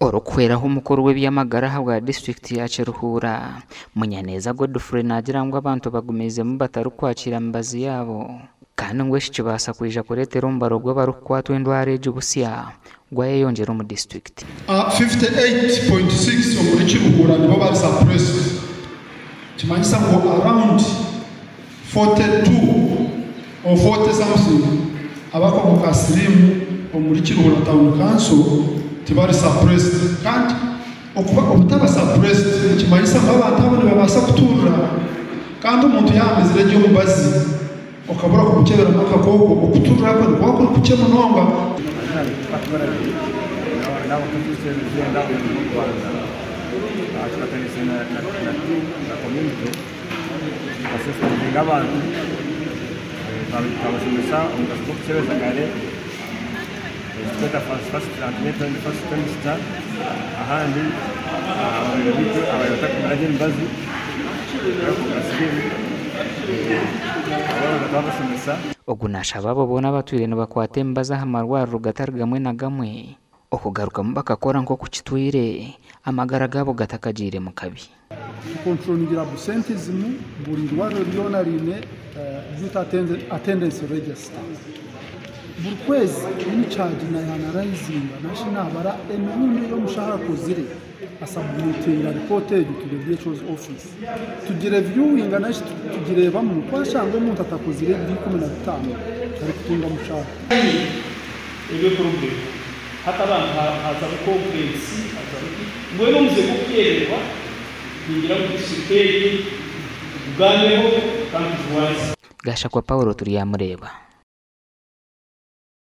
Orikuhweraho omukuru w'eby'amagara ahabwa disiturikiti ya Kiruhura, Munyaneza Godfrey naagira ngu abantu bagumiizemu batarikwakiira mibazi yaabo kandi ngu eki kibaasa kwija kureetera omubaro gw'abarikukwatwa endwara egi busya gwayeyongyera omu disiturikiti. 58.6 omuri Kiruhura nibo bari suppressed nikimanyisa ngu around 42 or 40 something abakooko ka siriimu omuri Kiruhura Town Council tibari suppressed kandi okuba obutaba suppressed nikimanyisa ngu abantu abo nibabaasa kuturira kandi omuntu yaaba amizire gye omubazi okabura kumukyeberamu akakooko okuturira kwe nikuba kuri kukye munonga. Tukasensitaizinga abantu, twabashomesa omugasho gw'okukyebeza kare, ekiturikweta first antenatal and first trimester. Ahandi ababaire baitu ababaire batakumira gye emibazi barikugira siriimu, abo twabashomesa. Ogu naashaba abo boona abatwire nibakwata emibazi aha marwariro gatari gamwe na gamwe okugarukamu bakakora nk'oku kitwire amagara gaabo gatakagiire mu kabi. Tukontrolingira absenteeism, buri irwariro ryona riine duty attendance register. Buri kwezi in-charge nayanarayizinga narishi nabara emirundi ei omushaho akozire asubmitinga ripoota egyo to the DHO's office. Tugireviewinga narishi tugireebamu twashanga omuntu atakozire ebiro 15 tarikutunga mushaara. Ebyo problem. Hati abantu hazaho complaints hazaho ki mbwenu omuze gw'okukyererwa ningira ngu disiturikiti egi tugugambeho kandi tugurwanise. Gashakwa Paul Turyamureeba.